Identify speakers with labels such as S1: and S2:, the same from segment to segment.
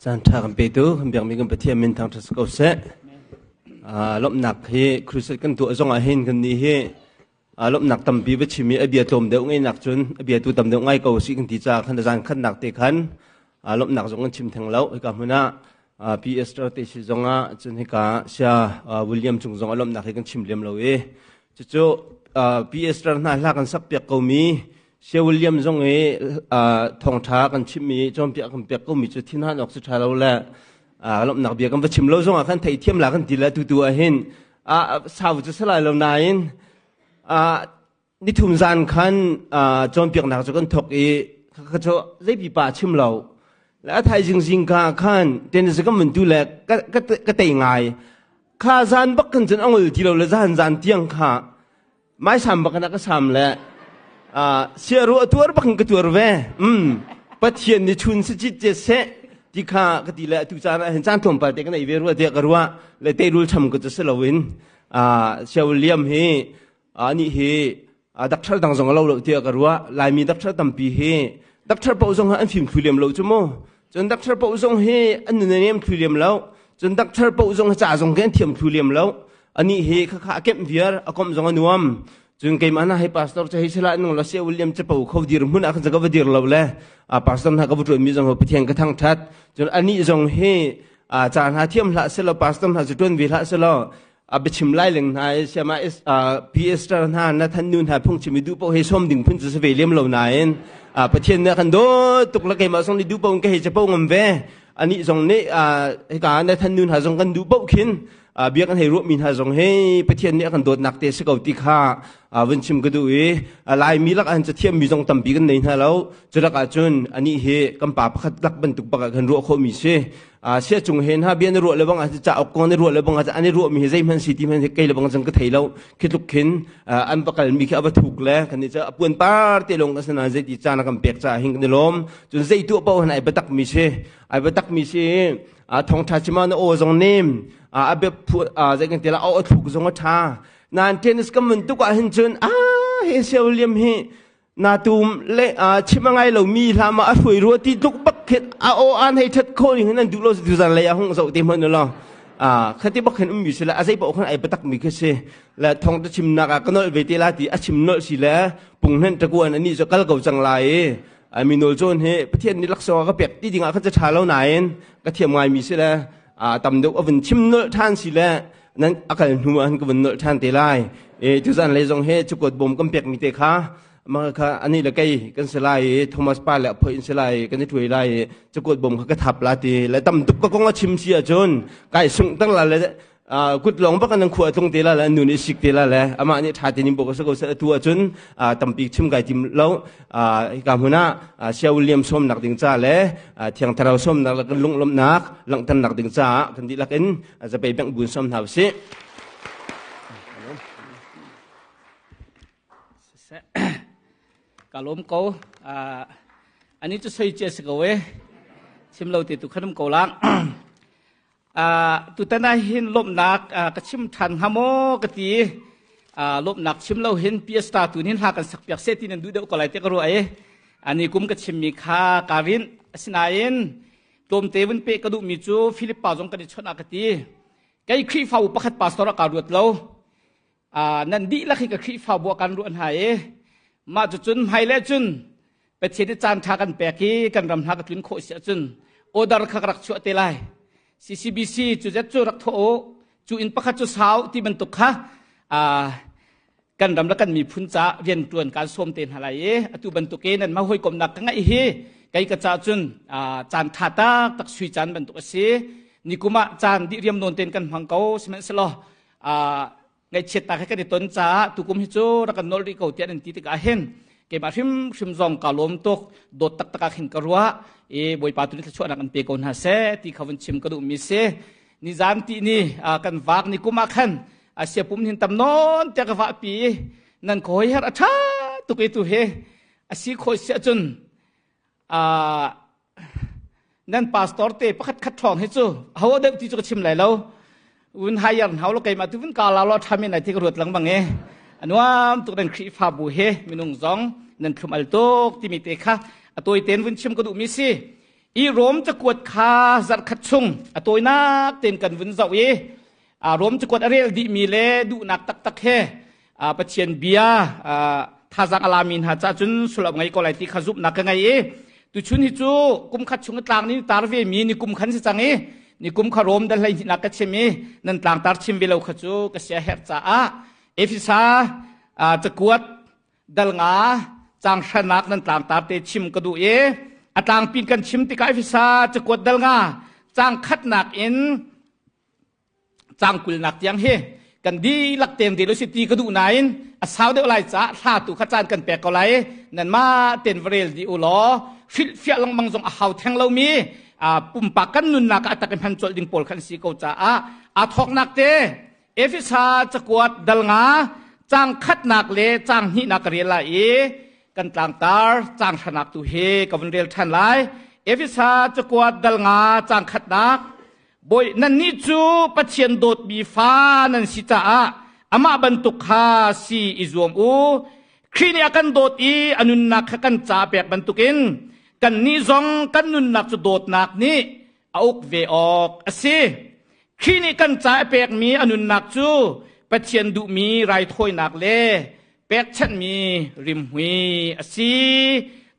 S1: Caan ṭha kan petu kan biakmi kan Pathian min thangṭhat si ko seh. Lawmhnak hi crusade kan tuah zong ah hin kan nih hi lawmhnak tampi va chim i a bia tlawm deuh ngeinak cun a bia tu tam deuh ngai ko si kan ti caah khan zan khatnak te khan lawmhnak zong kan chim theng lo. Hika hmun ah Pi Esther te si zong ah cun hika sia William cung zong ah lawmhnak hi kan chim lem lo i cucu Pi Esther hna hla kan sak piak ko mi Sia William zong i thawngṭha kan chimmi cawnpiak kan pek komi cu thinhan awk si ṭha lo le lawmhnak bia kan va chim lo zongah khan theithiam la kan ti le tutu ah hin sau cu salai lo nain nithum zan khan cawnpiaknak cu kan thok i kha cu zeipi pa chim lo le a thaizing zingka khan tennis kan mun tu le ka tei ngai kha zan bak kan cun angul ti lo le zan zan tiang kha Maisam bak na ka sam le siaru a tuar bak in ka tuar ve. Pathian nih chun si cit ce seh ti kha ka ti le atu caan ah hin caan tlawmpal te kan ei ve rua tiah ka ruah le teirul cham ka cu si loin Sia William hi anih hi doctor dang zong a lo lo tiah ka ruah. Laimi doctor tampi hi doctor paoh zong an fim thlu lem lo cu mu. Cun doctor paoh zong hi an nun a nem thlu lem lo. Cun doctor paoh zong ca zong hi an thiam thlu lem lo. Anih hi khakha a kemh viar, a komh zong a nuam. Cun keimah na hei pastor cu hei sila nung la sia William capo kho dir hmun ah khan ka va dir lo le a pastor hna ka va ṭuan mi zong ho Pathian ka thangṭhat. Cun anih zong hi a ca hna thiam hlah selaw pastor hna cu ṭuan ve hlah selaw a biachim lai leng hna i siama pastor hna na than nu hna phungchim i duh paoh hei sawm ding phun cu si ve lem lo nain Pathian nih a kan dawt tuk le keimah zong nih duh paoh in ka hei capo ngam ve. Anih zong nih hika na than nu hna zong kan duh paoh khin bia kan hei ruahmi hna zong hi Pathian nih a kan dawtnak te si ko ti kha vun chim ka duh i Laimi lak ah cathiam mi zong tampi kan nei hna lo. Cu lak ah cun anih hi kan pa pakhat lak bantuk bak ah kan ruah khawhmi si. Sia cung he hna bia na ruah le bang ah cauk kong na ruah le bang ah an i ruahmi hi zeihmanh si ti hmanh kei le bang cun ka thei lo. Khi tluk khin an va kalmi khi a va thuk le kan nih cu a puan par te lawng kan si nain zeiti caan a kan pek caah hin kan i lawm. Cun zei tuah paoh hin ai biatak mi si. Ai biatak mi si. Thawngṭha chim ah na aw zong nem a bia zei kan ti la aw a thluk zong a ṭha nain tennis kan mun tuk ah hin cun a he Sia William hi na tum le chim a ngai lo mi hla ma a hruai rua ti tluk bak khin a aw an hei ṭhat kho ning hin an duh lo tu zan lei ah hung zoh te hmanh lo khati bak khin um mi si le a zei paoh khan ai batak mi khi si le thong ta chim nak ah ka nolh ve te la ti a chim nolh si le punghnen takuan ani cu kal ko cang lai i mi nawl cawn hi Pathian nih laksawng a ka pek ti dingah khan ca ṭha lo nain ka thiam ngaimi si le tam deuh a vun chim nolh ṭhan si le nan a kal hnu ah ka vun nolh ṭhan te lai. E tuzan lei zong he cukot bawm kan pekmi te kha ma kha ani le kei kan si lai i Thomas pa le aphoi in si lai kan i ṭuai lai i cukot bawm kha ka thap la ti le tam tuk ka kong a chim si ahcun kai sungh tak la le kut lawng bak an khua tlung te la le nu nih sik te la le amah nih ṭha tein bok sa ko seh tu ahcun tampi chim kai tim lo. Hika hmun ah Sia William sawmnak ding ca le Thiang Thlarau sawmnak le kan lunglawmhnak langhternak ding caah kan dihlak in zapei bengh bun sawm hna usih.
S2: Ka lawm ko. Ani cu soi cia si ko e. Chim lo te tu khanum ko lang. Tutan ah hin lawmhnak ka chim ṭhan hnga maw ka ti. Lawmhnak chim lo hin Piesta tu hin hla kan sakpiak seh ti nan duh deuh ko lai tiah ka ruah i ani kum ka chimmi kha kaa rinh. Asinain tlawmte vun peh ka duhmi cu Philip pa zong kan i chawnh ah ka ti. Kei Khrihfabu pakhat pastor ah kaa ruat lo. Nan dihlak hi ka Khrihfabu ah kan ruah hna i mah cucun hmailei cun Pathian nih caan ṭha kan pek i kan ram hna ka tlun khawh si ahcun order kha ka rak chuah te lai. CCBC cu zet cu rak thawh u, cu inn pakhat cu sau ti bantuk kha kan ram le kan miphun ca rianṭuan kaan sawm te hna lai i atu bantuk i nan mah hawikomnak ka ngeih hi kei ka ca cun caan ṭha taktak sui caan bantuk a si. Nikum ah caan dih riam nawn tein kan hmang ko sihmanhsehlaw ngaihchiatnak he kan i ton caah tukum hi cu rak kan nolh rih ko tiah nan ti tikah hin keimah hrimhrim zong ka lawm tuk, dawt taktak ah khin ka ruah i Bawipa tu nih thluachuahnak an pe ko hna seh ti kha vun chim ka duhmi si. Nizan ti ni kan vak ni kum ah khan Asia pum hin tam nawn tiah ka vah pi nan khoi her a ṭha tuk i tu hi a si khawh si ahcun nan pastor te pakhat khat ṭhawng hi cu ho deuh ti cu ka chim lai lo, un hayar hau lo keimah tu vun ka la lo ṭha men ai ti ka ruat lengmang e. Anuam tuk nan Khrihfabu he minung zong nan thlum al tuk timi te kha a tawi ten vun chim ka duh mi si. I Rom cakuat kha zarhkhat chung a tawinak tein kan vun zoh i Rom cakuat a rel dihmi le duhnak taktak he Pathian bia thazaang a lami hna ca cun sullam ngei ko lai ti kha zumhnak ka ngei i tuchun hi cu kum khat chung tlang ni tar ve mi ni kum khan si cang i ni kum kha Rom dal hlei nak ka chim i nan tlang tar chim ve lo kha cu ka sia herh caah Efesa cakuat dal nga cang hranak nan tlangtar te chim ka duh i a tlangpin kan chim tikah Efesa cakuat dal nga cang khatnak in cang kulnak tiang hi kan dihlak ten rel si ti ka duh nain a sau deuh lai caah thla tu kha caan kan pek ko lai nan mah ten va rel di u law hrilhfiah lengmang zong a hau theng lomi pumpak kan nunnak ah tak in hman colh ding pawl khan si ko caah aa thawknak te Efesa cakuat dal nga cang khatnak le cang hnihnak ka rel lai i kan tlangtar cang hranak tu hi ka vun rel ṭhan lai. Efesa cakuat dal nga cang khatnak Bawi nannih cu Pathian dawtmi fa nan si caah amah bantuk kha si i zuam u. Khrih nih a kan dawt i a nunnak kha kan ca pek bantukin kannih zong kan nunnak cu dawtnak nih a uk ve awk a si. Khrih nih kan ca a pekmi a nunnak cu Pathian duhmi raithawinak le pekchanhmi rimhmui a si.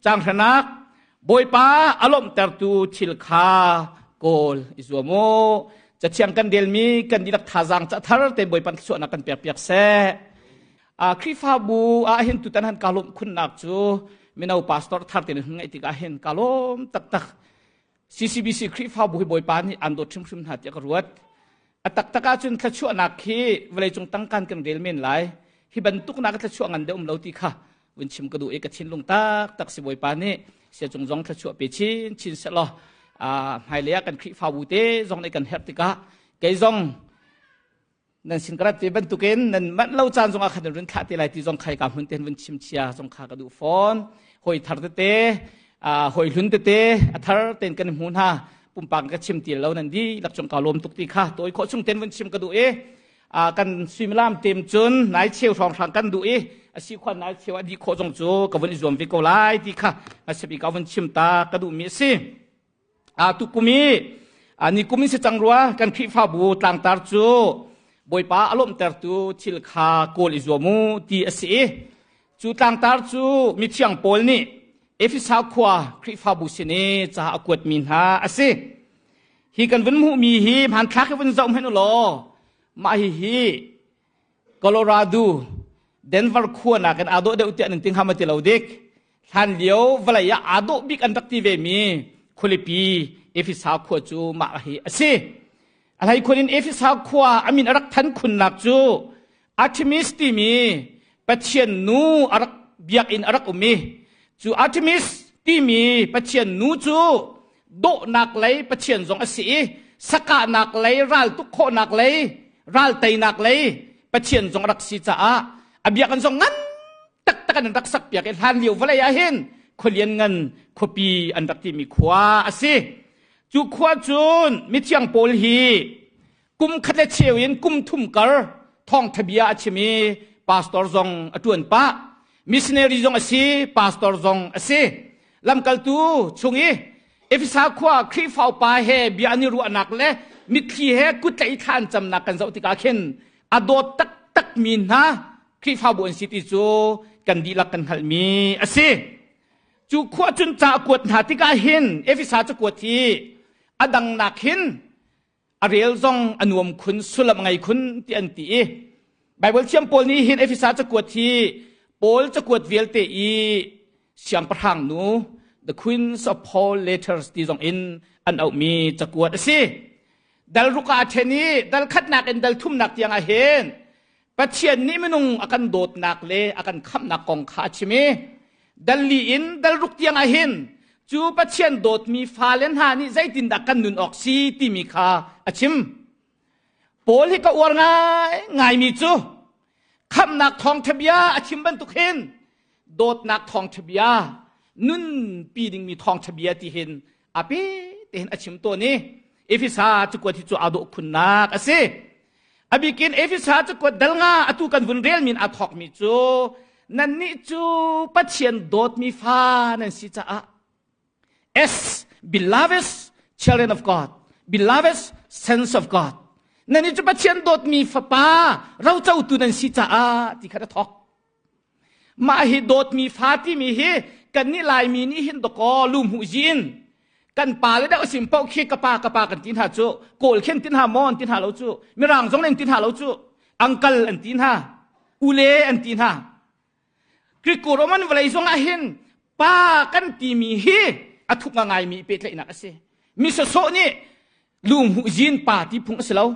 S2: Caanghranak Bawipa a lawmhtertu thil kha kawl i zuam u. Cathiang kan relmi kan dihlak thazaang ca thar te Bawipa thluachuahnak kan pek piak seh. Khrihfabu ah hin tutan han ka lawmh khunnak cu mino pastor thar te hun ngaih tikah hin ka lawm taktak. CCBC Khrihfabu hi Bawipa nih an dawt hrimhrim hna tiah ka ruat. A taktak ahcun thluachuahnak khi vawleicung tangkan kan rel men lai. Hi bantuk nak thluachuah ngan deuh um lo ti kha vun chim ka duh i ka thinlung taktak si Bawipa nih siacung zong thluachuah pe chin chin sehlaw hmailei ah kan Khrihfabu te zong nih kan herh tikah kei zong nan sin ka rat ve bantukin nan manh lo caan zongah khan nan run thlah te lai ti zong khai ka hmun ten vun chim chia zong kha ka duh fawn hoi thar tete hoi hlun tete a thar ten kan hmu hna pumpak ka chim ti lo nan di lak chung ka lawm tuk ti kha toi khawh chung ten vun chim ka duh i kan suimilam tem cun nai cheu hrawng hrang kan duh i asi khuan nai cheu a di khawh zong cu ka vun i zuam ve ko lai ti kha a ka vun chim ta ka duh mi a si. Tukum i nikum in si cang rua kan Khrihfabu tlangtar cu Bawipa a lawmhtertu thil kha kawl i zuam u ti a si i cu tlangtar cu mithiang Paul nih Efesa khua Khrihfabu sin i ca a kuatmi hna a si. Hi kan vun hmuhmi hi hmanthlak hi vun zoh hmanh u law mah hihi Colorado Denver khua nakin aa dawh deuh tiah nan ti hnga ma ti lo dik. Hlan lio vawlei ah aa dawh bik an rak ti vemi khualipi Efesa khua cu mah hi a si. A hleikhun in Efesa khua a min a rak than khunnak cu Artemis timi pathian nu a rak biakinn a rak um i cu Artemis timi pathian nu cu dawhnak lei pathian zong a si i sakahnak lei raltuk khawhnak lei ralteinak lei pathian zong a rak si caah a biakinn zong ngan taktak an rak sak piak i hlan lio vawlei ah hin khualian ngan khuapi an rak timi khua a si cu khua cun mithiang pawl hi kum khat le cheu in kum thum kar thawngtha bia a chim i pastor zong a tuan pah missionary zong a si pastor zong a si lamkaltu chung i Efesa khua Khrihfa upa he bia an i ruahnak le mitthli he kutlaih thla an camnak kan zoh tikah khin a dawt taktak mi hna Khrihfabu an si ti cu kan dihlak kan hngalhmi a si. Cu khua cun ca a kuat hna tikah hin Efesa cakuat hi a dangnak hin a rel zong a nuam khun sullam ngei khun ti an ti i Bible thiam pawl nih hin Efesa cakuat hi Paul cakuat vialte i siangpahrang nu the Queens of Paul letters ti zong in an auhmi cakuat a si. Dal ruk ah a ṭhen i dal khatnak in dal thumnak tiang ah hin Pathian nih minung a kan dawtnak le a kan khamhnak kong kha a chim i dal li in dal ruk tiang ah hin cu Pathian dawtmi fale hna nih zeitindah kan nun awk si timi kha a chim. Paul hi ka uar ngai ngaimi cu khamhnak thawngṭha bia a chim bantuk hin dawtnak thawngṭha bia nunpi dingmi thawngṭha bia ti hin a pe tein a chim tawn i Efesa cakuat hi cu aa dawh khunnak a si. A bikin Efesa cakuat dal nga atu kan vun rel min aa thawkmi cu nannih cu Pathian dawtmi fa nan si caah. As beloved children of God, beloved sons of God. Nan cu Pathian dawtmi fapa rocotu nan si caah ti kha na thawk. Mah hi dawtmi fa timi hi kan nih Laimi nih hin dakaw lu hmuh zin kan pa le deuh sim paoh khi ka pa ka pa kan ti hna cu kawl khin ti hna maw an ti hna lo cu mirang zong an ti hna lo cu uncle an ti hna ule an ti hna Greek Roman vawlei zong ah hin pa kan timi hi a thuk ngaimi pehtlaihnak a si. Mi sawsawh nih lunghmuh zin pa ti phung a si lo.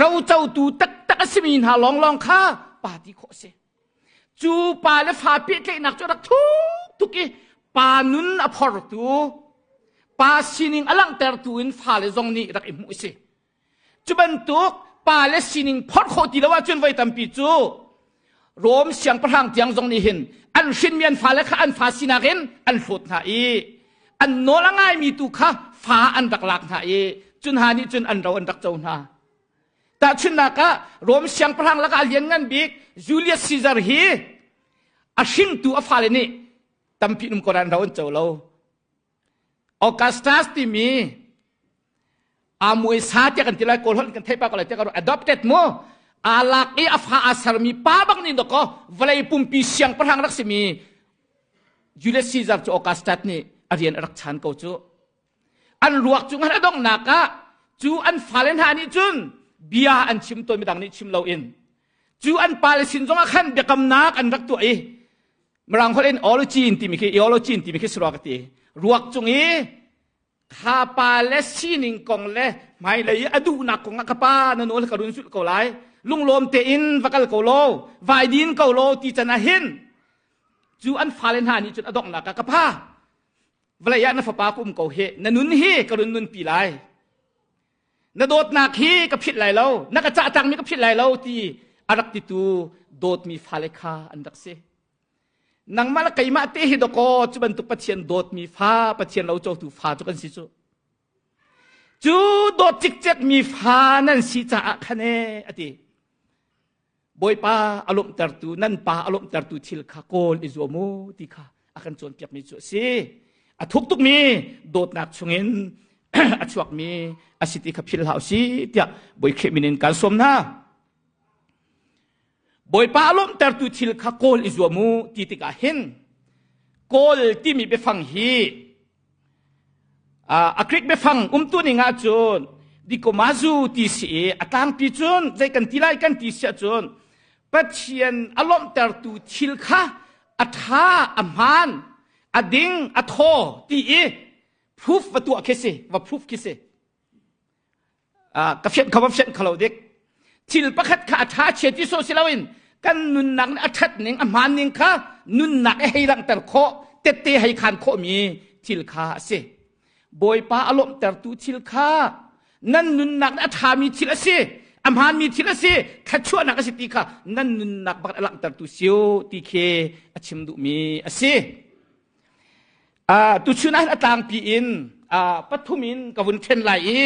S2: Rocotu taktak a simi hna lawnglawng kha pa ti khawh a si. Cu pa le fa pehtlaihnak cu a rak thuk tuk i pa nun a phortu, pa sining a langhtertu in fale zong nih rak i hmuh a si. Cu bantuk pa le sining phorh khawh ti lo ahcun voi tampi cu Rom siangpahrang tiang zong nih hin an hrinmi an fale kha an fa sinak in an hlawt hna i an nawl a ngaimi tu kha fa an rak lak hna i cu hna nih cun an ro an rak co hna. Tahchunhnak ah Rom siangpahrang lakah a lianngan bik Julius Caesar hi a hringtu a fale nih tampi um ko an ro an co lo. Augustus timi amuaisa tiah kan ti lai kawl holh kan theih pa ko lai tiah adopted mu aa lak i a fa aa sermi pa bak nih dakaw vawlei pumpi siangpahrang rak simi Julius Caesar cu Augustus nih a rian a rak chan ko cu an ruak cu ngan a donghnak ah cu an fale hna nih cun bia an chim tawn midang nih chim loin cu an pale sin zongah khan biakamnak an rak tuah i Mirang holh in ology in timi khi eology in timi khi surua ka ti. Ruak cung i kha pa le sining kong le hmailei i a duhnak kong ah ka pa na nawl ka run zulh ko lai. Lunglawm tein va kal ko law, vai din ko law ti can ah hin cu an fale hna nih cun a donghnak ah ka pa vawlei ah na fapa ka um ko hi na nun hi ka run nunpi lai. Na dawtnak hi ka philh lai lo, na ka cah takmi ka philh lai lo ti a rak titu dawtmi fale kha an rak si. Nangmah le keimah te hi dawkaw cu bantuk Pathian dawtmi fa, Pathian lo cotu fa cu kan si cu. Cu dawt cikcekmi fa nan si caah khan e a ti. Bawipa a lawmhtertu nan pa a lawmhtertu thil kha kawl i zuam u ti kha a kan cawnpiakmi cu a si. A thuk tukmi dawtnak chungin a chuakmi a si ti kha philh hlah usih tiah Bawi Khrih min in kaan sawm hna. Bawipa a lawmhtertu thil kha kawl i zuam u ti tikah hin kawl timi biafang hi A Greek biafang umtu ning ahcun dikomazu ti si i a tlangpi cun zei kan ti lai kan ti si ahcun Pathian a lawmhtertu thil kha a ṭha, a hmaan, a ding, a thaw ti i proof va tuah khi si, va proof khi si. Ka fianh kho va fianh kho lo dik. Thil pakhat kha a ṭha chia ti sawh si loin kan nunnak nih a ṭhat ning a hmaan ning kha nunnak i hei langhter khawh tette hei khaan khawhmi thil kha a si. Bawipa a lawmhtertu thil kha nan nunnak nih a ṭhami thil a si a hmaanmi thil a si thluachuahnak a si ti kha nan nunnak bak a langhtertu siu ti khi a chim duhmi a si. Uh, tuchun ah a tlangpi in uh, pathum in ka vun ṭhen lai i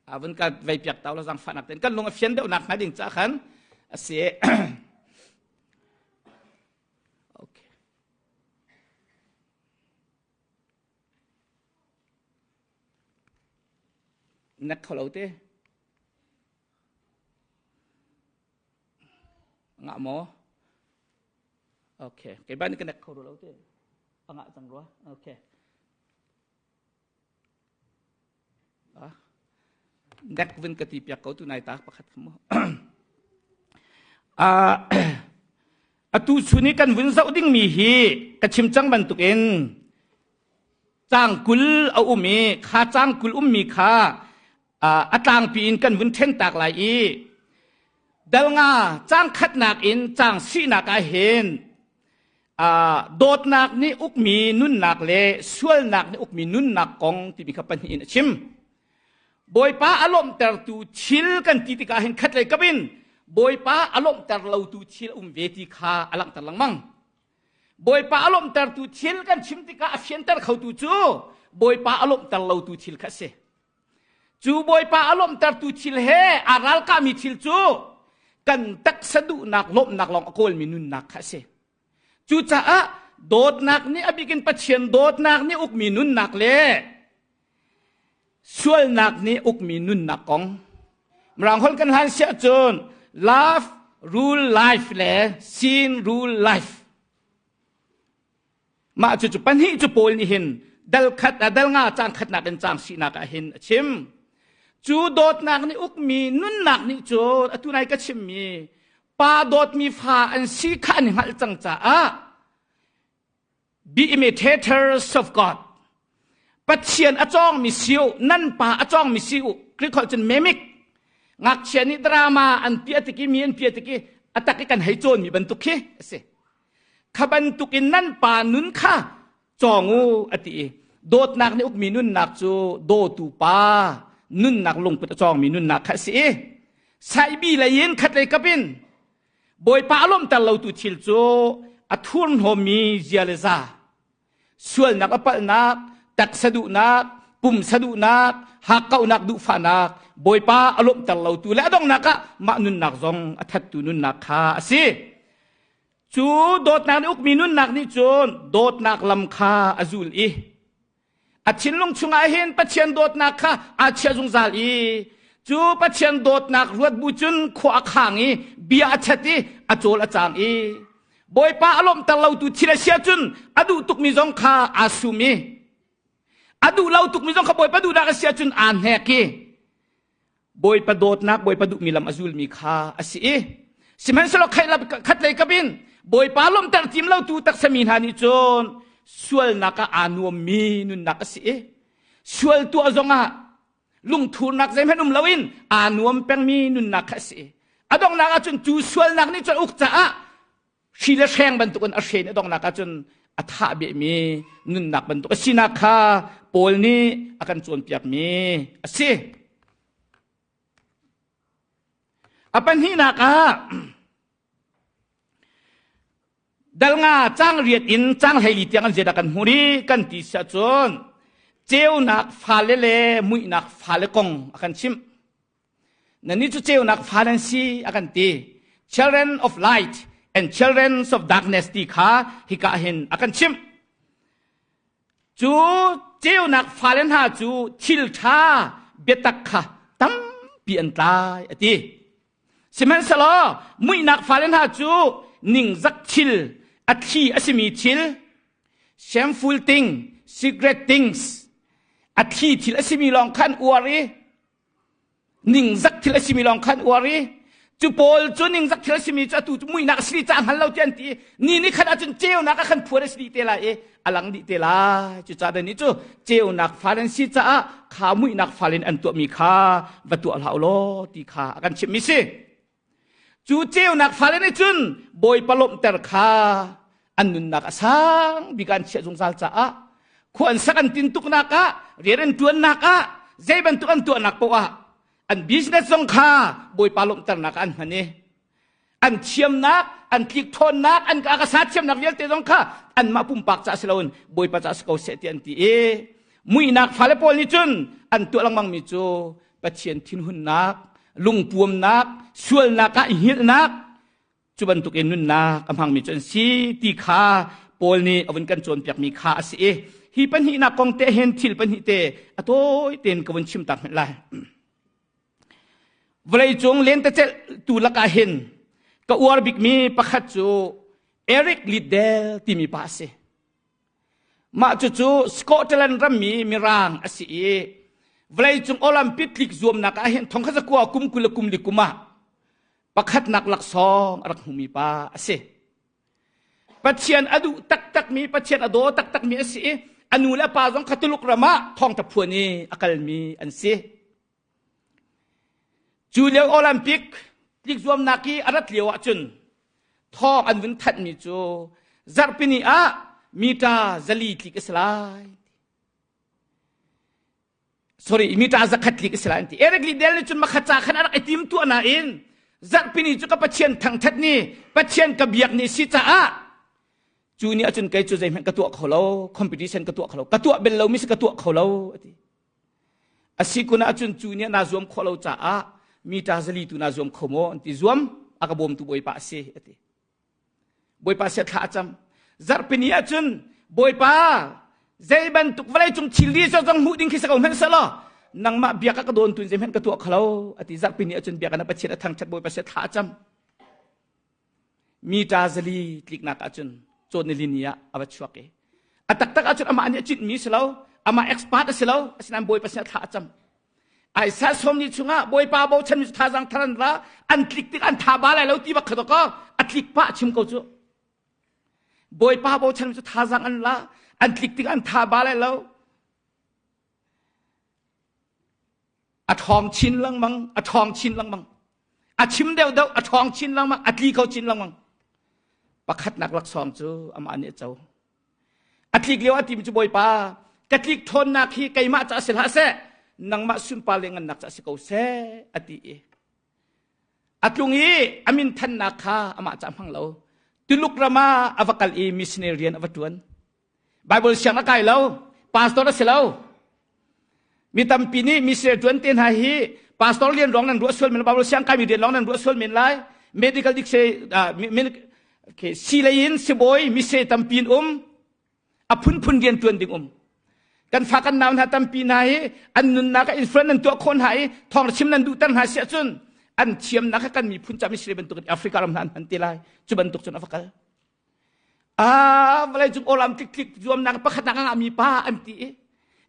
S2: uh, vun ka vei piak tau la zangfahnak ten kan lung a fian deuh nak hnga ding ca khan a si. okay. Nek kho lo te. Ngah maw? Okay. Kei ban ka nek kho lo te. Angah cang rua. Okay. Ah. Nek vun ka ti piak ko tu nai ta pakhat mu. Ah atu chuni kan vun zoh ding mi hi ka chim cang bantukin cang 20 a um i kha cang 20 ummi kha a tlangpi in kan vun ṭhen tak lai i dal nga cang khatnak in cang sihnak ah hin dawtnak nih ukmi nunnak le sualnak nih ukmi nunnak kong timi kha pahnih in a chim. Bawipa a lawmhtertu thil kan ti tikah hin khatlei kap in Bawipa a lawmhter lotu thil a um ve ti kha a langhter lengmang. Bawipa a lawmhtertu thil kan chim tikah a fianter khotu cu Bawipa a lawmhter lotu thil kha a si. Cu Bawipa a lawmhtertu thil he aa ralkahmi thil cu kan taksa duhnak lawmhnak lawng a kawlmi nunnak kha a si. Cucaah dawtnak nih a bikin Pathian dawtnak nih ukmi nunnak le sualnak nih ukmi nunnak kong Mirang holh kan hlan siah cun love rule life le sin rule life. Mah cucu pahnih cu Paul nih hin dal khat dal nga cang khatnak in cang sinak ah hin a chim. Cu dawtnak nih ukmi nunnak nih cun atu nai ka chimmi pa dawtmi fa an si kha an hngalh cang caah be imitators of God. Pathian a cawngmi si u, nan pa a cawngmi si u. Greek holh cun mimic. Ngakchia nih drama an piah tik i mi an piah tik i a tak i kan hei cawnmi bantuk khi a si. Kha bantuk in nan pa nun kha cawng u a ti i dawtnak nih ukmi nunnak cu dawtu pa nunnak lungput a cawngmi nunnak kha a si i saibi lei in khat lei kap in Bawipa a lawmhter lotu thil cu a thurhnawmmi zia le za, sualnak a palhnak, taksa duhnak, pumsa duhnak, hakkauhnak duhfahnak, Bawipa a lawmhter lotu le a donghnak ah mah nunnak zong a thattu nunnak kha a si. Cu dawtnak nih ukmi nunnak nih cun dawtnak lam kha a zul i A thinlung chungah hin Pathian dawtnak kha aa chiah zungzal i cu Pathian dawtnak ruat bu cun khua a khang i bia a chat i a cawl a cang i Bawipa a lawmhter lotu thil a si ahcun a duh tukmi zong kha aa sum i a duh lo tukmi zong kha Bawipa duhnak a si ahcun aa hnek i Bawipa dawtnak, Bawipa duhmi lam a zulmi kha a si i sihmanhsehlaw khatlei kap in Bawipa lawmhter tim lotu taksami hna nih cun sualnak ah aa nuammi nunnak a si i sual tuah zongah lungthurnak zeihmanh um loin aa nuam pengmi nunnak kha a si i a donghnak ahcun cu sualnak nih cun uk caah hri le hreng bantukin a hren a donghnak ahcun a thah behmi nunnak bantuk a sinak kha Paul nih a kan cawnpiakmi a si. A pahnihnak ah dal nga cang riat in cang 14 tiang an zeidah kan hmu rih kan ti si ahcun ceunak fale le muihnak fale kong a kan chimh. Nannih cu ceunak fa nan si a kan ti. Children of light and children of darkness ti kha hika hin a kan chimh. Cu ceunak fale hna cu thil ṭha biatak kha tampi an tlai a ti. Sihmanhsehlaw muihnak fale hna cu ningzak thil, a thli a simi thil, shameful thing, secret things, a thli thil a simi lawng khan uar i ningzak thil a simi lawng khan uar i cu pawl cu ningzak thil a simi cu atu cu muihnak a si ca hngal lo ti an ti ni ni khat ahcun ceunak a khan phuan a si dih te lai i a lang dih te lai cucaah dan nih cu ceunak fal an si caah kha muihnak fal in an tuahmi kha va tuah hlah u law ti kha a kan chimhmi si Cu ceunak fale nih cun Bawipa lawmhter kha an nunnak a sang bik an chiah zungzal caah khua an sak an tintuknak ah rian an ṭuannak ah zei bantuk an tuahnak paoh ah an business zong kha Bawipa lawmhternak ah an hman i an thiamnak an tlik ṭhawnnak an ka sa thiamnak vialte zong kha anmah pumpak ca si loin Bawipa ca si ko seh ti an ti i muihnak fale pawl nih cun an tuah lengmangmi cu Pathian thinhunnak, lungpuamnak, sualnak ah i hngilhnak, cu bantukin nunnak a hmangmi cu an si ti kha Paul nih a vun kan cawnpiakmi kha a si i hi pahnihnak kong te hin thil pahnih te a tawi tein ka vun chim tak hmanh lai. Vawleicung lentecelh tu lakah hin ka uar bikmi pakhat cu Eric Liddell timi pa a si. Mah cucu Scotland rammi Mirang a si i vawleicung Olympic tlik zuamnak ah hin thongkhat zakua kum 20 le kum li kum ah pakhatnak laksawng a rak hmumi pa a si. Pathian a duh taktakmi, Pathian a daw taktakmi a si i a nu le a pa zong kha Tuluk ram ah thawngṭha phuan i a kalmi an si. Cu lio Olympic tlik zuamnak i a rat lio ahcun thawng an vun thanhmi cu zarhpini ah mita 400 tlik a si lai. Sorry, mita 100 tlik a si lai an ti. Eric Liddell nih cun makhat ca khan a rak i tim tuah nain zarhpini cu ka Pathian thangthat ni, Pathian ka biak ni si caah cu ni ahcun kei cu zeihmanh ka tuah kho lo, competition ka tuah kho lo, ka tuah bel lomi si ka tuah kho lo a ti. A si kun ahcun cu nih naa zuam khawh lo caah mita 400 tu naa zuam kho maw an ti zuam a ka bawmtu bawipa a si a ti. Bawipa sia thla a cam. Zarhpini ahcun Bawipa zei bantuk vawlei cung thilri zong hmuh ding khi si ko hmanh selaw nangmah bia ka ka dawn tun zei hmanh ka tuah khalo ati zarhpini ahcun bia kana Pathian a thangthat Bawipa sia thla a cam. Mita zali tliknak ahcun cawn nili ah a va chuak i a taktak ahcun amah nih a citmi si lo amah expert a si lo asinain Bawipa sin ah thla a cam. Aisa som ni chungah Bawipa bochan mi thazaang thar an ra an tlik tik an tha ba lai lo ti bak kha ko a tlik pah chim ko cu Bawipa bochan mi cu thazaang an la an tlik tik an tha ba lai lo a ṭhawng chin lengmang a ṭhawng chin lengmang a chim deuh deuh a ṭhawng chin lengmang a tli kho chin lengmang pakhatnak laksawng cu amah nih a co a tlik lio a tim cu bawipa ka tlik ṭhawnnak hi keimah ca si hlah seh nangmah sunpar le ngannak ca si ko seh a ti i a tlung i a min thannak kha amah ca hmang lo Tuluk ram ah a va kal i missionary rian a va ṭuan Bible siang a kai lo pastor a si lo mi tampi nih missionary ṭuan te hna hi pastor lian ruang nan ruah sual men Bible siang kaimi rian lawng nan ruah sual men lai medical dictionary uh, okay, si lei in sibawi missionary tampi in um a phunphun rian ṭuan ding um kan fa kan nau hna tampi hna hi an nunnak ah influence nan tuah khawh hna i thawng chim nan duhter hna si ahcun an thiamnak kha kan miphun ca missionary bantuk in Africa ram hna an hman te lai cu bantuk cun a va kal Ah, vawlei cung awlam tlik zuamnak pakhatnak a ngahmi pa an ti i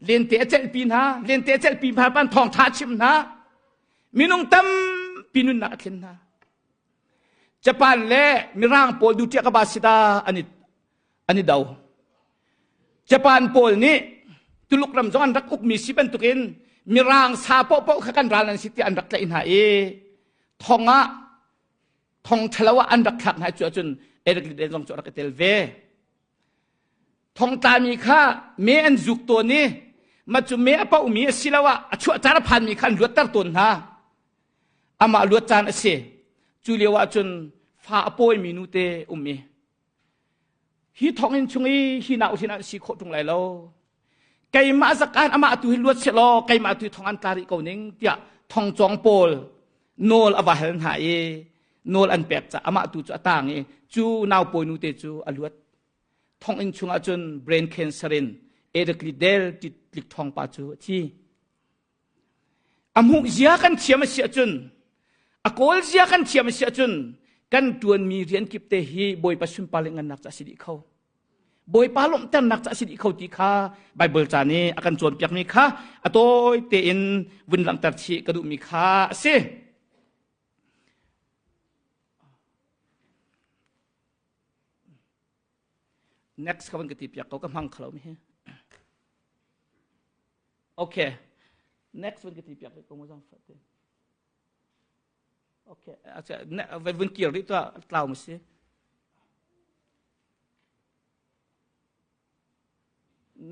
S2: lente a celhpi hna, lente a celhpi hna pan thawngṭha chim hna. Minung tampi nunnak a thlen hna. Japan le Mirang pawl duṭiah ka ba sita an i an i do. Japan pawl nih Tuluk ram zong an rak ukmi si bantukin Mirang sa paohpaoh kha kan ral an si tiah an rak tlaih hna i thong ah thong ṭhalo ah an rak thlak hna cu ahcun Eric Liddell zong cu a rak i tel ve. Thongtlami kha me an zuk tawn i mah cu me a paohmi asiloah a chuah caan a phanmi kha an luatter tawn hna. Amah luat caan a si. Cu lio ahcun fa a pawimi nute um i hi thonginn chung i hi nau hin an si khawh ṭung lai lo keimah zakan amah tu hi luat selaw keimah tu hi thong an tla rih ko ning tiah thongcawng pawl nawl a va hal hna i nawl an pek ca amah tu cu a tang i cu nau pawi nu te cu a luat thonginn chungah cun brain cancer in Eric Liddell ti tlik thong pa cu a thi A hmuh zia kan thiam a si ahcun, a kawl zia kan thiam a si ahcun, kan ṭuanmi rian kip te hi Bawipa sunpar le ngannak ca a si dih kho. Bawipa lawmhternak ca a si dih kho ti kha Baibal ca nih a kan cawnpiakmi kha a tawi tein vun langhter chih ka duhmi kha a si. Next ka van ka ti piak ko ka hmang khalo mi hi. Okay. Next van ka ti piak ko mo zang fate. Okay. Acha vai vun kir ri to tlau ma si.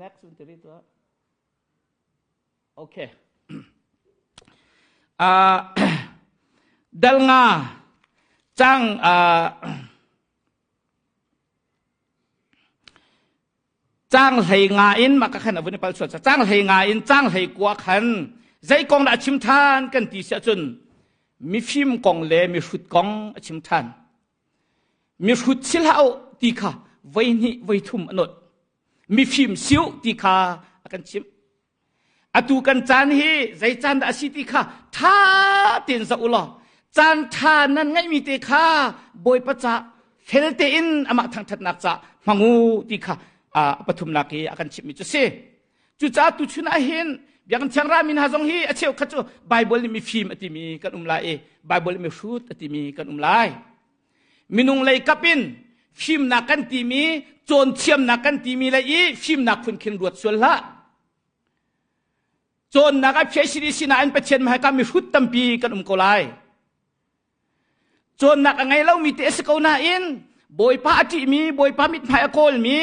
S2: Next vun ti ri to. Okay. Uh, dal nga cang uh, Caang hlei nga in mah ka khan a vun i pal sual caang hlei nga in caang hlei kua khan zei kong dah a chim ṭhan kan ti si ahcun mifim kong le mihrut kong a chim ṭhan. Mihrut si hlah u ti kha voi hnih voi thum a nolh. Mifim si u ti kha a kan chimh. Atu kan caan hi zei caan dah a si ti kha ṭha tein zoh u law caan ṭha nan ngeihmi te kha Bawipa ca fel tein amah thangṭhatnak ca hmang u ti kha a pathumnak i a kan chimhmi cu si. Cucaah tuchun ah hin Biakinn Thiang Rami hna zong hi a cheukhat cu Baibal nih mifim a timi kan um lai i Baibal nih mihrut a timi kan um lai. Minung lei kap in fimnak kan timi cawn thiamnak kan timi lei i fimnak phun khin ruat sual hlah. Cawnnak ah PhD sinain Pathian hmaika mihrut tampi kan um ko lai. Cawnnak a ngei lomi te a si ko nain Bawipa a ṭihmi, Bawipa mithmai a kawlmi,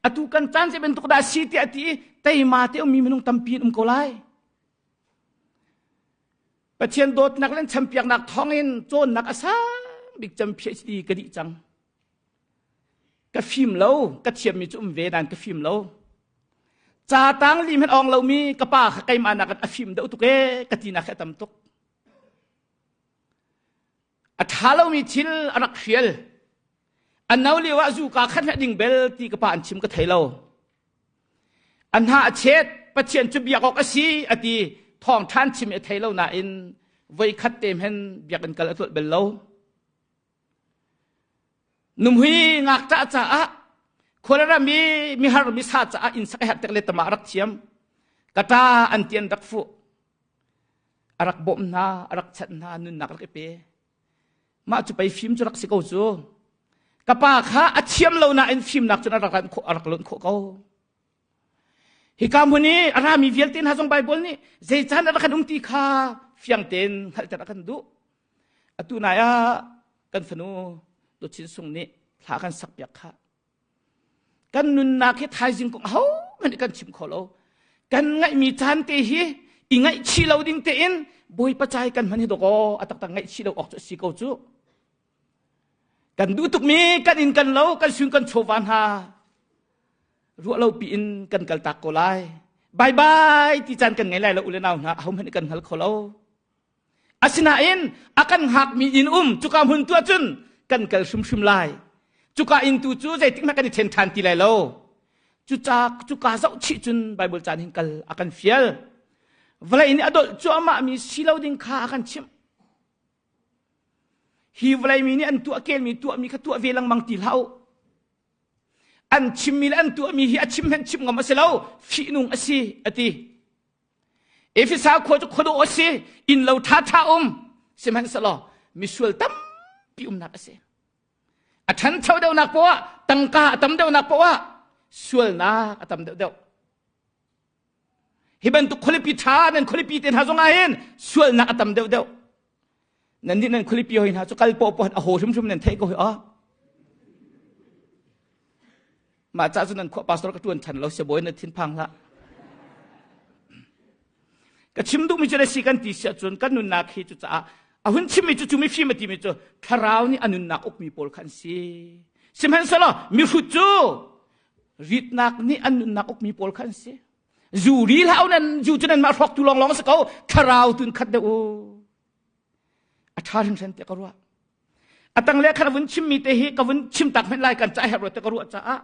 S2: atu kan caan zei bantuk dah si tiah ti i teima te ummi minung tampi an um ko lai. Pathian dawtnak le champiaknak thawngin cawnnak a sang bik cem PhD ka dih cang. Ka fim lo, ka thiammi cu um ve nain ka fim lo. Ca tang li hmanh ong lomi ka pa kha keimah nakin a fim deuh tuk ee ka tinak hi a tam tuk. A ṭha lomi thil a rak hrial. An no lio ah zu ka khat ding bel ti ka pa an chim ka thei lo. An hna a chet Pathian cu biak awk a si a ti thawng ṭhan chim i a thei lo nain voi khat te hen biakinn kal a tlolh bel lo. Numhui ngakṭah caah khualram i mihar misa caah inn sak a herh tek le tama a rak thiam. Ka ṭa an ti an rak fuh. A rak bawmh hna, a rak chanh hna, nunnak rak i pe. Mah cu pei fim cu rak si ko cu. Ka pa kha a thiam lo nain fimnak cun a rak ran khawh, a rak lonh khawh ko. Hika hmun i a rami vialte hna zong Baibal nih zei caan a rak kan um ti kha fiang tein hngalhter a kan duh. Atu nai ah kan fanu Dawt Chin Sung nih thla kan sak piak kha. Kan nunnak hi thaizing kong ahohmanh kan chim kho lo. Kan ngaihmi caan te hi i ngaihchih lo ding tein Bawipa cai kan hman hi dawkaw a taktak ngaihchih lo awk cu a si ko cu. Kan duh tukmi kan inn kan lo kan sun kan chawva hna ruah lo piin kan kal tak ko lai. Bye bye ti caan kan ngei lai lo u le nau hna ahohmanh kan hngal kho lo. Asinain a kan hngakmi inn um cuka hmun tu ahcun kan kal hrimhrim lai. Cuka inn tu cu zeitik hmanh kan i ṭhen ṭhan ti lai lo. Cuca cuka zoh chih cun Baibal caan hin kal a kan fial. Vawlei nih a dolh cuahmahmi si lo ding kha a kan chimh. Hi vawlei mi nih an tuah kelmi tuahmi kha tuah ve lengmang ti hlah u. An chimmi le an tuahmi hi a chim hen chim ngam a si lo, fihnung a si, a ti. Efesa khua cu khuadawh a si, innlo ṭhaṭha um, sihmanhsehlaw misual tampi umnak a si. A ṭhancho deuhnak poah, tangka a tam deuhnak poah, sualnak a tam deuhdeuh. Hi bantuk khualipi ṭha nan khualipi te hna zongah hin sualnak a tam deuhdeuh. Nan nih nan khualipi hoi hna cu kal poah poah a haw hrimhrim nan theih ko hi aw. Mah ca cu nan khua pastor ka ṭuan ṭhan lo siabawi na thinphang hlah. Ka chim duhmi cu si kan ti si ahcun kan nunnak hi cucaah a hun chimmi cu cu mifim a timi cu thlarau nih a nunnak ukmi pawl kha an si. Sihmanhsehlaw mihrut cu ritnak nih an nunnak ukmi pawl kha an si. Zu ri hlah nan zu cu nan mah hrawktu lawnglawng a si ko thlarau tun khat deuh u. A ṭha hringhran tiah ka ruah. A tang le khan vun chimmi te hi ka vun chim tak hmenh lai kan ca herh te ka ruah caah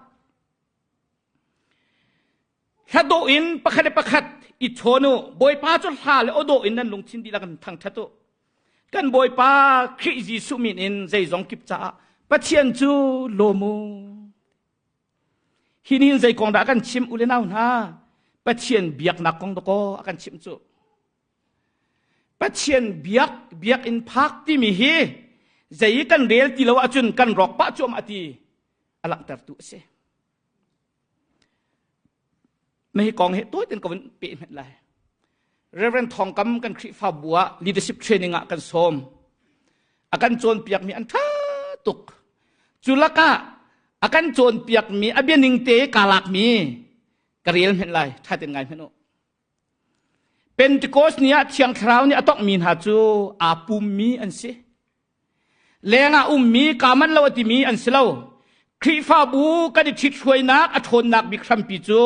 S2: hla dawh in pakhat le pakhat i chawn u bawipa cu hla le aw dawh in nan lungthin dihlak in thangṭhat u kan bawipa Khrih Jesuh min in zeizong kip caah Pathian cu lawm u Hi nih zei kong dah kan chim u le nau hna Pathian biaknak kong dakaw a kan chimh cu Pathian biak biakinn phak timi hi zei kan rel ti lo ahcun kan rawk pah cuahmah ti a langhtertu a si. Na hi kong hi tawi ten ka vun peh hmet lai. Reverend Thong Kam kan Khrihfabu ah leadership training ah kan sawm. A kan cawnpiakmi an ṭha tuk. Cu lakah a kan cawnpiakmi a bianing te kaa lakmi ka rel hmenh lai. Ṭha ten ngai hmenh u. Pentecost ni ah Thiang Thlarau nih a tonghmi hna cu aa pummi an si. Leng ah ummi kaa manh lo a timi an si lo. Khrihfabu kan i ṭhithruainak a ṭhawnnak bik hrampi cu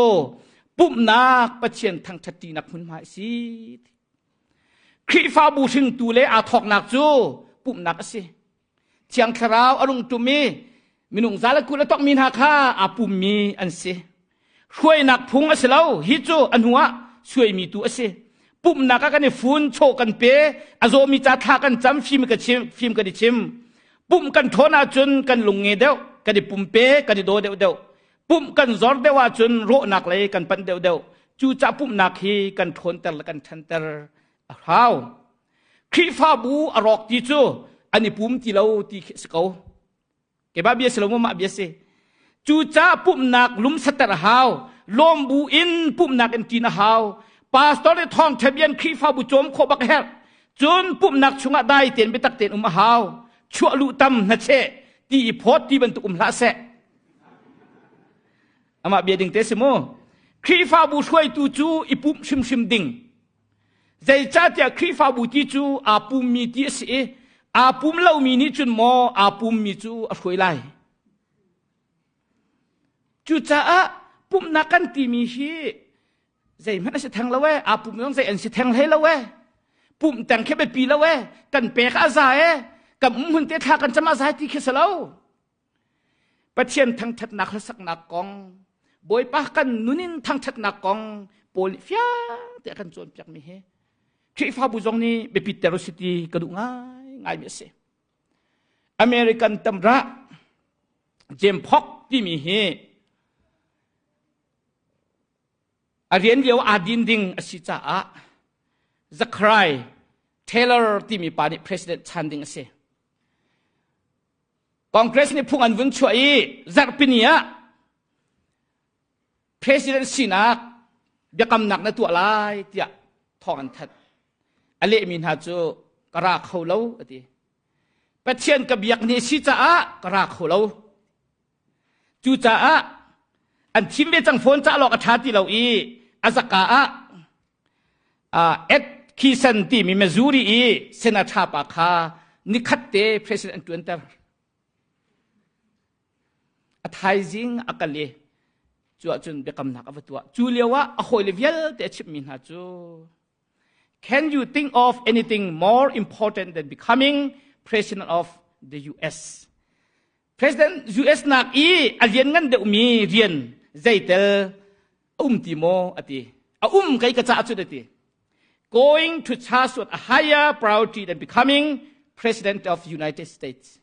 S2: pumhnak Pathian thangṭhatṭinak hmunhma a si. Khrihfabu hringtu le aa thawknak cu pumhnak a si. Thiang Thlarau a rung ṭum i minung zal a kul a tongmi hna kha aa pummi an si. Hruainak phung a si lo, hi cu a hnu ah suaimi tu a si. Pumhnak ah kan i fun, chaw kan pe, a zawmi ca thla kan cam, fim ka chim, fim kan i chim. Pumh kan ṭhawn ahcun kan lung nge deuh, kan i pumpe, kan i daw deuh deuh. Pumh kan zor deuh ahcun rawhnak lei kan panh deuh deuh. Cucaah pumhnak hi kan ṭhawnter le kan ṭhanter a hau. Khrihfabu a rawk ti cu an i pum ti lo ti khi a si ko. Keimah bia si lo maw mah bia si. Cucaah pumhnak lumsatter a hau. Lawmbu in pumhnak in ṭin a hau. Pastor le thawngṭha bia in Khrihfabu cawm khawh bak a herh. Cun pumhnak chungah dai tein biatak tein um a hau. Chuah luh tam hnacheh ti i phawt ti bantuk um hlah seh. Amah bia ding te si mu. Khrihfabu hruaitu cu i pumh hrimhrim ding. Zeicahtiah Khrihfabu ti cu aa pummi ti a si i aa pum lomi nih cun maw aa pummi cu a hruai lai. Cucaah pumhnak kan timi hi zeihmanh a si theng lo ee, aa pum zong zei an si theng hlei lo ee. Pumh teng khi biapi lo ee, kan pek a za ee, kan um hmun te thla kan cam a za ti khi si lo. Pathian thangṭhatnak hlasaknak kong, Bawipa kan nun in thangṭhatnak kong Paul nih fiang te a kan cawnpiakmi hi Khrihfabu zong nih biapit ter usih ti ka duh ngaingaimi a si. American tamrah James Fogg timi hi A rian lio aa din ding a si caah Zachary Taylor timi pa nih president chan ding a si. Congress nih phung an vun chuah i zarhpini ah president sinak biakamnak na tuah lai tiah thawng an thanh. A lehmi hna cu ka ra kho lo a ti. Pathian ka biak ni si caah ka ra kho lo. Cucaah an thim ve cang fawn cah lawk a ṭha ti lo i a zaka ah Ed Kison timi Missouri i senator pa kha nikhat te president an ṭuanter. A thaizing a kal i cu ahcun biakamnak a va tuah. Cu lio ah a hawile vialte a chimhmi hna cu Can you think of anything more important than becoming president of the US? President US nak i a lian ngan deuhmi rian zeitel a um ti maw a ti. A um kai ka caah cun a ti. Going to charge with a higher priority than becoming president of United States.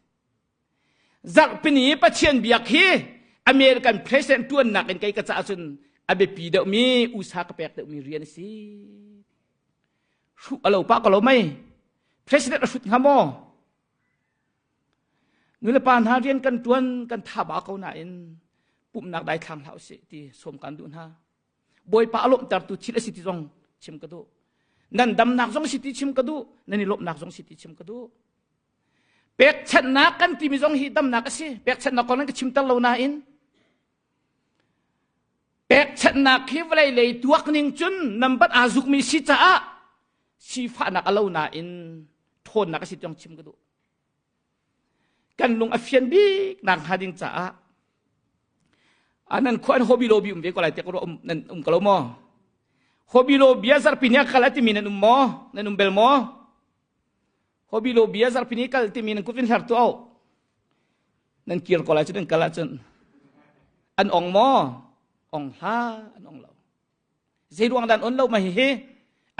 S2: Zarhpini Pathian biak hi American president tuannak in kei ka caah cun a biapi deuhmi usa ka pek deuhmi rian a si. Hruh a lo pah ko lo mei. President a hrut hnga maw? Nulepa hna rian kan ṭuan kan tha ba ko nain pumhnak daithlang hlah usih ti sawm kan duh hna. Bawipa a lawmhtertu thil a si ti zong chim ka duh. Nan damnak zong si ti chim ka duh, nan i lawmhnak zong si ti chim ka duh. Pekchanhnak kan timi zong hi damnak a si. Pekchanhnak kong nan ka chimter lo nain pekchanhnak hi vawlei lei tuak ning cun nambat aa zukmi si caah sifahnak a lo nain ṭhawnnak a si tiang chim ka duh. Kan lung a fian bik nak hnga ding caah nan khua an hobby lobby um ve ko lai te ko um nan um ko lo maw? Hobby lobby a zarhpi ni a kal a timi nan um maw? Nan um bel maw? Hobby lobby a zarhpi ni kal timi nan kut in hlar tu au. Nan kir ko lai cu nan kal ahcun an ong maw? Ong hlah an ong lo. Zei ruang dan on lo ma hihi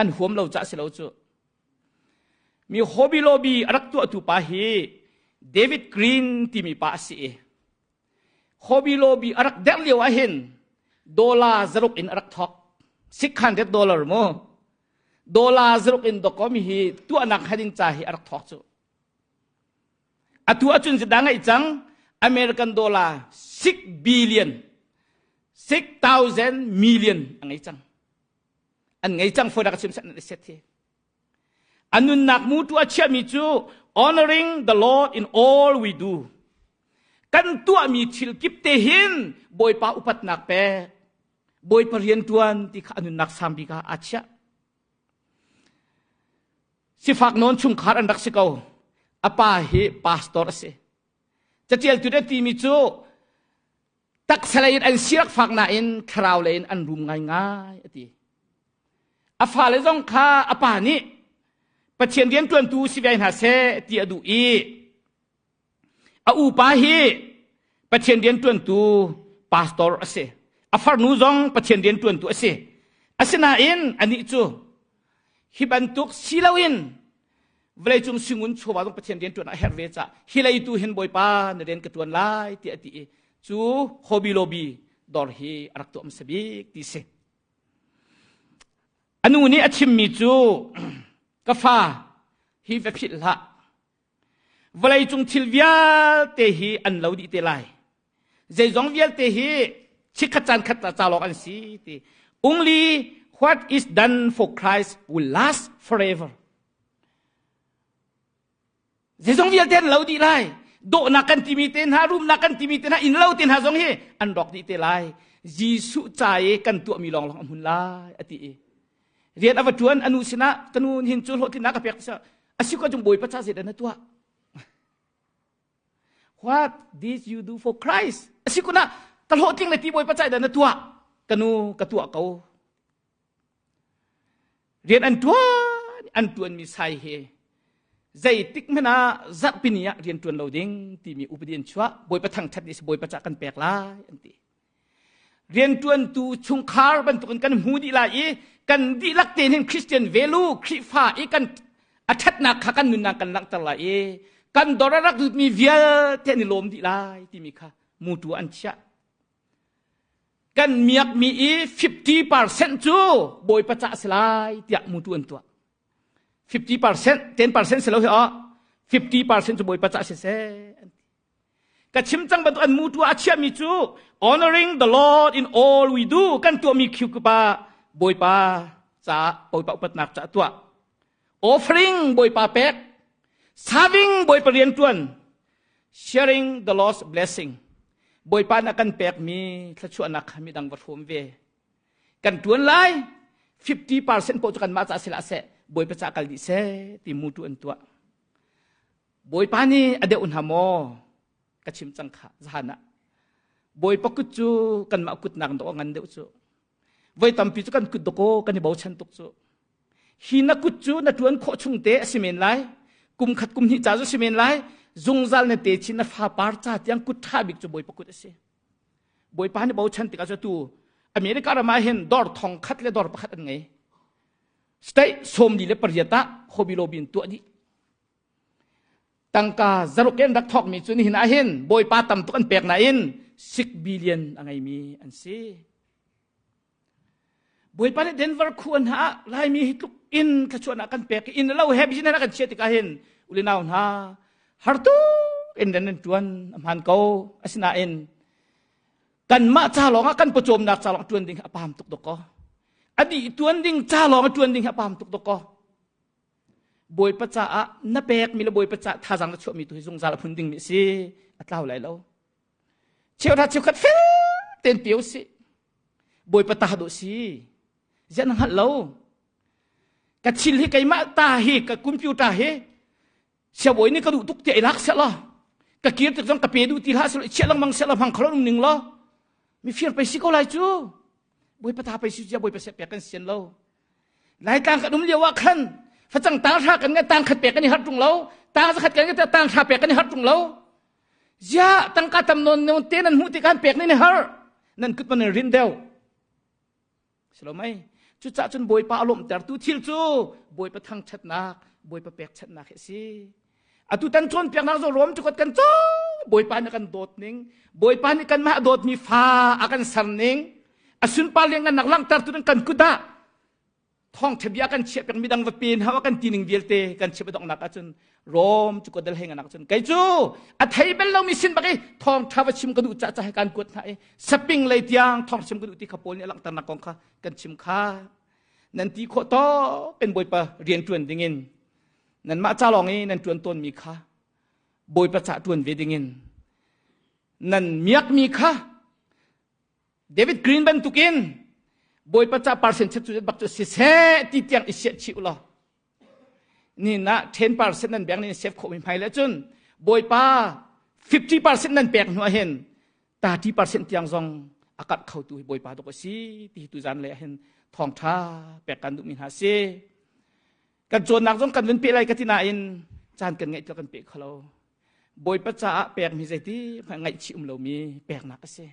S2: an huam lo ca si lo cu. Mi Hobby Lobby a rak tuahtu pa hi David Green timi pa a si i Hobby Lobby a rak derh lio ahhin dollar zaruk in a rak thawk. 600 dollar mu. Dollar zaruk in dawkaw mi hi tuahnak hading ca hi a rak thawk cu. Atu ahcun zeidah ngeih cang? American dollar 6 billion 6,000 million a ngei cang. An ngei cang foi rak chim set nan set hi. A nunnak mu tu a chiahmi cu honoring the Lord in all we do. Kan tuahmi thil kip te hin Bawipa upatnak pek, Bawipa rian tuan ti kha a nunnak sang bik ah aa chiah. Sifak nawn chungkhar an rak si ko. A pa hi pastor a si. Catialtu nih a timi cu taksa lei in an sirak fak nain thlarau lei in an rum ngaingai a ti. A fale zong kha a pa nih Pathian rianṭuantu si ve hna seh ti a duh i A upa hi Pathian rianṭuantu pastor a si. A farnu zong Pathian rianṭuantu a si. Asinain anih cu hi bantuk si loin vawleicung singun chawva zong Pathian rianṭuan a herh ve caah hi lei tu hin Bawipa na rian ka ṭuan lai tiah a ti i cu Hobby Lobby dawr hi a rak tuah hmasa bik ti si. A nu nih a chimmi cu ka fa hi va philh hlah Vawleicung thil vialte hi an lo dih te lai. Zeizong vialte hi chikkhat caan khat ca lawng an si ti. Only what is done for Christ will last forever. Zeizong vialte an lo dih lai. Dawhnak kan timi te hna, rumnak kan timi te hna, inn lo te hna zong hi an rawk dih te lai. Jesuh ca i kan tuahmi lawnglawng a hmun lai a ti i rian a va ṭuan a nu sinah ka nu hin cu hlawhtlinnak ka pek a si ko cung bawipa ca zeidah na tuah what did you do for Christ a si kun ah ka hlawhtling le ti bawipa ca dah na tuah ka nu ka tuah ko rian an ṭuan an ṭuanmi sai hi. Zeitik hmanh ah zarhpini ah rian ṭuan lo ding timi upadi an chuah. Bawipa thangṭhat ni si Bawipa ca kan pek lai an ti. Rianṭuantu chungkhar bantukin kan hmu dih lai i kan dihlak tein hin Christian value Khrihfa i kan a ṭhatnak kha kan nunnak kan langhter lai i kan dor a rak lutmi vialte an i lawm dih lai timi kha mutu an chiah. Kan miakmi i 50% cu Bawipa ca a si lai tiah mutu an tuah. 50%, 10% si lo hi ah 50% cu Bawipa ca si seh an ti. Ka chim cang bantuk an mutu a chiahmi cu honoring the Lord in all we do kan tuahmi khiu pa Bawipa ca Bawipa upatnak ca tuah. Offering Bawipa pek, serving Bawipa rian tuan, sharing the Lord's blessing. Bawipa na kan pekmi thluachuahnak kha midang va hrawm ve. Kan tuan lai 50% poh cu kanmah ca sila seh Bawipa ca kal dih seh ti mutu an tuah. Bawipa nih a deuh hna maw? Ka chim cang kha zahan ah. Bawipa kut cu kanmah kut nak dawh ngan deuh cu. Voi tampi cu kan kut dawkaw kan i bochan tuk cu. Hi na kut cu na tuan khawh chung te a si men lai. Kum khat kum hnih ca cu si men lai. Zungzal na te chin na fa par ca tiang kut ṭha bik cu Bawipa kut a si. Bawipa nih bochan tikah cu tu America ram ah hin dor thong khat le dor pakhat an ngei. State 48 ah Hobby Lobby in tuah dih. Tangka zaruk in rak thawkmi cu nihin ah hin Bawipa tam tuk an pek nain 6 billion a ngeimi an si. Bawipa nih Denver khua hna ah Laimi hi tluk in thluachuahnak kan pek i inn lo he business a kan chiah tikah hin ulinau hna har tuk in rian nan ṭuan a hmaan ko asinain kanmah ca lawng ah kan pawcawmnak ca lawng ṭuan ding hi a pam tuk dawkaw a dih ṭuan ding ca lawng a ṭuan ding hi a pam tuk dawkaw Bawipa caah na pekmi le Bawipa caah thazaang na chuahmi tu hi zungzal a phun dingmi a si a tlau lai lo cheuhra cheukhat fel tein pe usih Bawipa ta dawh si ziah na hngalh lo ka thil hi keimah ta hi ka computer hi siabawi nih ka duh tuk tiah i lak seh law ka kir tik zong ka pe duh ti hlah seh chiah lengmang seh law hmang kho um ning law mifir pei si ko lai cu bawipa ta pei si cia bawipa seh pek kan sian lo laitlang kan um lio ah khan facang tang hra kan ngai tang khat pek kan i har tung lo tang zakhat kan ngai tang hra pek kan i har tung lo Ziah tangka tam nawn nawn te nan hmuh tikah pek nan i har nan kut man rin deuh. Silo mei. Cucah cun Bawipa a lawmhtertu thil cu Bawipa thangṭhatnak, Bawipa pekchanhnak hi a si. Atu tan cawnpiaknak zong Rom cukot kan caw Bawipa nih kan dawt ning, Bawipa nih kanmah dawtmi fa a kan ser ning, a sunpar lianngannak langhtertu nan kan kut ah thawngtha bia kan chiah peng midang va pen hawa kan tining vialte kan chim donghnak ahcun Rom cu kodal hei nganak cun kei cu a thei bel lomi sin bak i thawngtha va chim ka duh ca ca he kan kuat hna i saping lei tiang thawng chim ka duh ti kha Paul nih a langhternak kong kha kan chim kha nan ti khawh tawk in Bawipa rian ṭuan dingin nanmah ca lawng i nan ṭuan tawnmi kha Bawipa ca ṭuan ve dingin nan miakmi kha David Green bantukin Bawipa ca percent chat cu bak cu siseh ti tiang i siah chih ulaw ni na 10% nan bank nih save khawh mi hmai le cun Bawipa 50% nan pek hnu ah hin 30% tiang zong a kat kho tu hi Bawipa tuk a si ti tu zan le hin thawngtha pek kan duh mi hna si kan cawnnak zong kan vun pe lai ka ti nain caan kan ngaih kan pe kholo Bawipa caah pekmi zeiti ngaihchih um lomi peknak a si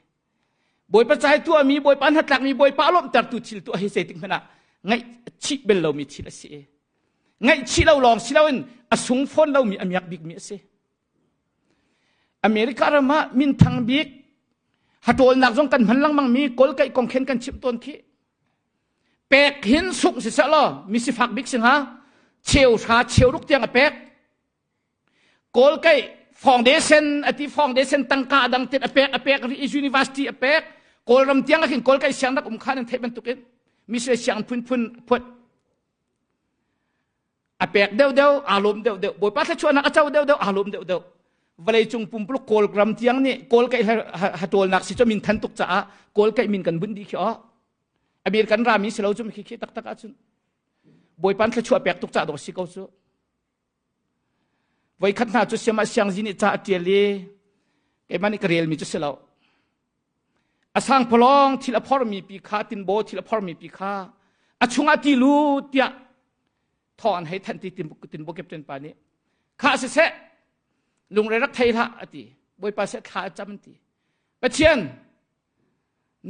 S2: Bawipa ca i tuahmi, Bawipa hnatlakmi, Bawipa a lawmhtertu thil tuah hi zeitik hmanh ah ngaihchih bel lomi thil a si. Ngaihchih lo lawng si loin a sung fawn lomi a miak bikmi a si. America ram ah minthang bik hatawlnak zong kan hman lengmangmi kawl kaih kong khen kan chimh tawn khi. Pek hin sungh si seh law mi sifak bik si hnga cheu hra cheu ruk tiang a pek. Kawl kai foundation ati foundation tangka dang tet a pek a pek ri university a pek Kawlram tiang ah khin kawl kai siang rak um kha nan theih bantukin misle siang phunphun phut a pek deuh deuh aa lawm deuh deuh bawipa thluachuahnak a co deuh deuh aa lawm deuh deuh vawlei cung pumpuluk kawl ram tiang nih kawl kai hatawlnak si cu min than tuk caah kawl kai min kan bunh dih khi o American rami si lo cu khi khi taktak ahcun bawipa thluachuah pek tuk ca dawh si ko cu Voikhat hna cu siam ah siangzi nih ca a ṭial i keimah nih ka relmi cu si lo. A sangphalawng thil a phormi pi kha tinbaw thil a phormi pi kha a chungah ti lut tiah thaw an hei thanh ti tinbaw captain pa nih. Kha siseh lungre rak thei hlah a ti. Bawipa seh thla a cam ti. Pathian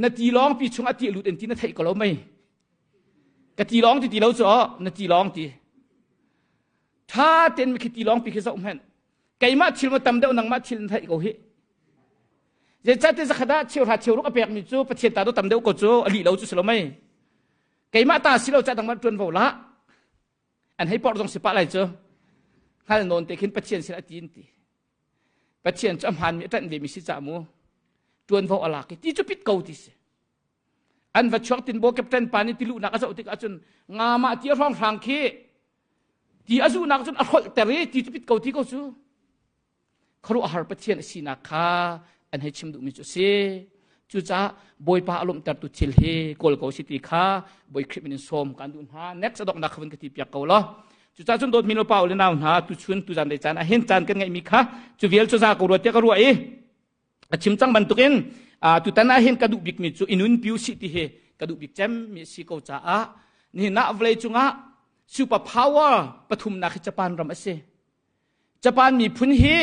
S2: na ti lawng pi chung a ti lut in ti na theih ko lo mei. Ka ti lawng ti ti lo cu na ti lawng ti. Tha ten mi khi ti lawng pi khi zoh hmenh. Keimah thil ma tam deuh nangmah thil na theih ko hi. Zeicahti zakhat ah cheuhra cheuruk a pekmi cu Pathian ta do tam deuh ko cu a lih lo cu si lo mei. Keimah ta si lo ca dang ma tuan vo la. An hei porh zong si pah lai cu. Hngal nawn te khin Pathian sin a ti in ti. Pathian cu a hmaanmi a ṭanh vemi si ca mu. Ṭuanvo a lak i ti cu pit ko ti si. An va chuak tinbaw captain pa nih tiluhnak a zoh tik ahcun nga mah ti a hrawnghrang khi ti a zuhnak cun a hrolhter i ti cu pit ko ti ko cu. Khuaruahhar Pathian a sinak kha an hei chim duhmi cu a si. Cucaah Bawipa a lawmhtertu thil hi kawl ko si ti kha Bawi Khrih min in sawm kan duh hna. Next a donghnak kha vun ka ti piak ko law. Cucaah cun dawtmi nupa u le nau hna tuchun tuzan dei caan ah hin caan kan ngeihmi kha cu vial cu za ko rua tiah ka ruah i a chim cang bantukin tutan ah hin ka duh bikmi cu i nunpi usih ti hi ka duh bik cem mi a si ko caah nihin ah vawlei cungah super power pathumnak hi Japan ram a si. Japan miphun hi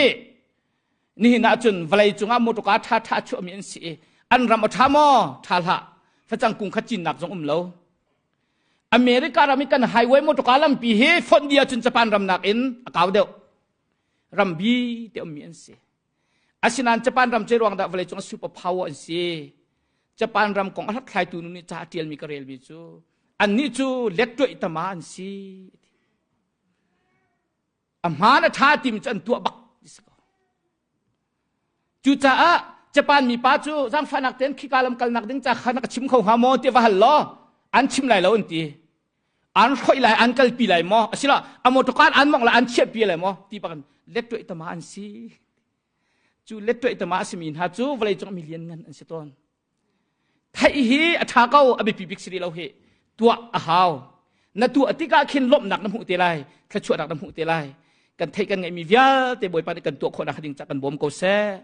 S2: nihin ah cun vawlei cungah motorka ṭha ṭha chuahmi an si i an ram a ṭha maw? Ṭha hlah. Facang kung kha cinnak zong um lo. America ram i kan highway motorka lampi hi fonh dih ahcun Japan ram nakin a kau deuh. Ram bi te ummi an si. Asinain Japan ram cu ruang dah vawlei cung super power an si. Japan ram kong a hlathlaitu nu nih ca a ṭialmi ka relmi cu annih cu lettuaih tama an si. A hmaan a ṭha timi cu an tuah bak ti si ko. Cucaah Japan mipa cu zaangfahnak tein khika lam kalnak ding ca kha na ka chim kho hnga maw tiah va hal law an chim lai lo an ti. An hroih lai, an kalpi lai maw? Asilo a motor an mongh lai, an chiahpi lai maw? Ti bak in lettuaih tama an si. Cu lettuaih tama a simi hna cu vawleicung mi lianngan an si tawn. Theih hi a ṭha ko, a biapi bik si rih lo hi. Tuah a hau. Na tuah tikah khin lawmhnak na hmuh te lai, thluachuahnak na hmuh te lai. Kan theih kan ngeihmi vialte Bawipa nih kan tuah khawhnak ding ca kan bawm ko seh.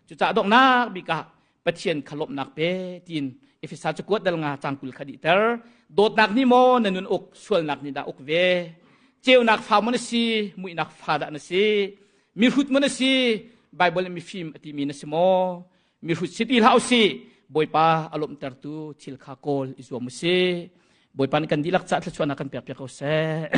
S2: Cucaah donghnak bik ah Pathian kha lawmhnak pe tiin Efesa cakuat dal nga cang 20 kha dihter. Dawtnak nih maw na nun uk, sualnak nih dah uk ve. Ceunak fa maw na si, muihnak fa dah na si. Mihrut maw na si, Bible nih mifim a timi na si maw? Mihrut si ti hlah usih. Bawipa a lawmhtertu thil kha kawl i zuam usih. Bawipa nih kan dihlak caah thluachuahnak kan pek piak ko seh.